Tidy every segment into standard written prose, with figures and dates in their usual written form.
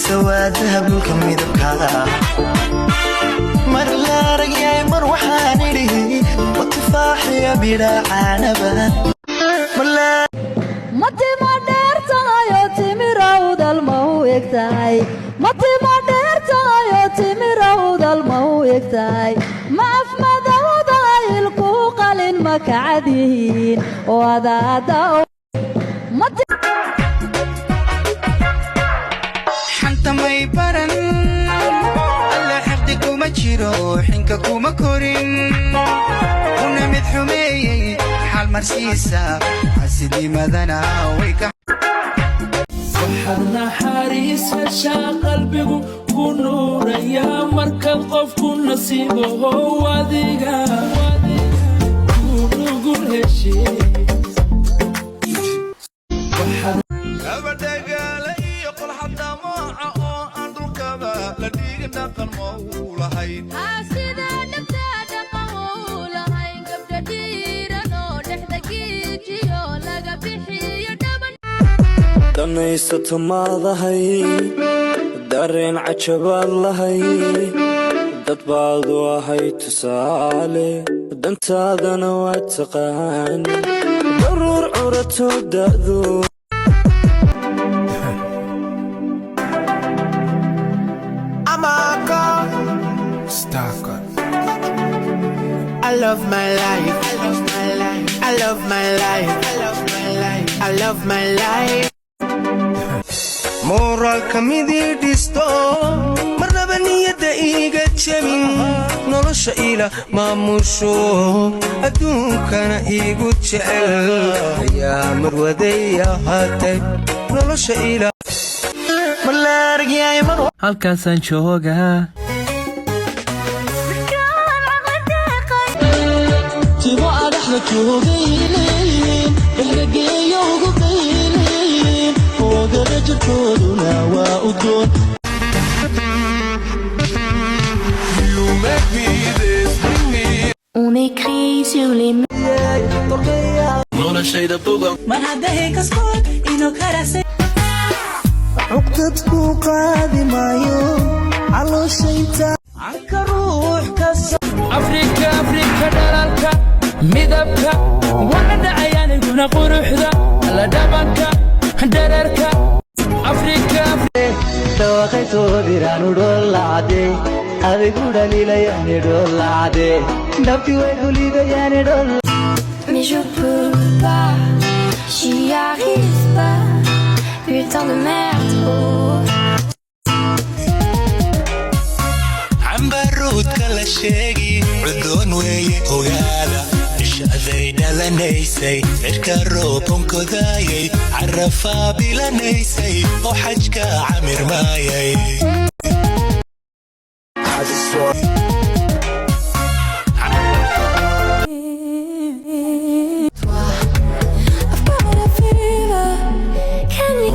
Mise waa dahab dhulka midabka? Mar la aragyahay, mar waxaan idhi wa tufaaxiya bidhaacaanaba. Ma tima dheer tahayo timirawdal ma u eg tahay? Ma tima dheer tahayo timirawdal ma u eg tahay? Ma afmadawdahay, ilkuu qalin ma kacad yihiin oo adaada? Xanta may baran alla, xiqdi kuma jiro, xinka kuma korin, una mid xumeeyey xaal marsiisa, xasidnimadana way ka. Waxaad naxariis heshaa, qalbigu ku nuurayaa markaad qofku nasiibaho adiga ku nugul heshiis. Abadhagaala iyo qolxadamooca oo aan dhulkaba la dhigin, dhaqan ma uu lahayn. Sida dhabta dhaqan uu lahayn, gabdha dhiiran oo dhexda giijiyo laga bixiyo dhaban. Danaysato maadahay, dareen cajabaad lahay, dad baad u ahay tusaale, dantaadana waa taqaan, daruur curato da'du. Amaka. I love my life. I love my life. I love my life. I love my life. I love my life. Mooraalka midii dhisto, marnaba niyadda iiga jebin, nolosha ila maamusho, adduunkana iigu jecel ayaa marwaday ahaatay nolosha ila. Mar la aragyahay, mar Halkaasaan joogaa. Timo adhaxda joogayleyn, dhexdageeyo ugu qayleyn, oogada jirkooduna waa udgoon. On écrit sur les Noloshayda bogan. Cuqdad ku qaadi maayo calooshaynta. Afrika, Afrika, dhalaalka midabka wana dhacay, aniguna quruxda la dhabanka dherarka Afrika. Dhawaqay soo diraan udhoolacade, adigu dhaliilayaan idhoolacade, dhabti way kulidayaan idhool. Mais je peux pas, j'y arrive pas. Putain de merde, oh. Cambaruudka la sheegi cudoon weeye, ogaada ishaday dhalanaysay, cirka roobankodaayay, carafaa bilanaysay oo xajka camir maayay. I've got a fever. Can you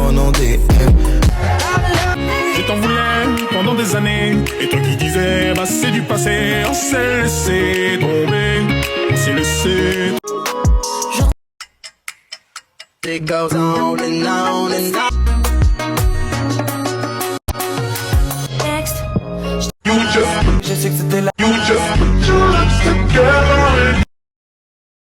Je t'en voulais pendant des années. Et toi qui disais, bah c'est du passé. On s'est laissé tomber. On s'est laissé. It goes on and on and on. Next. Je sais que c'était la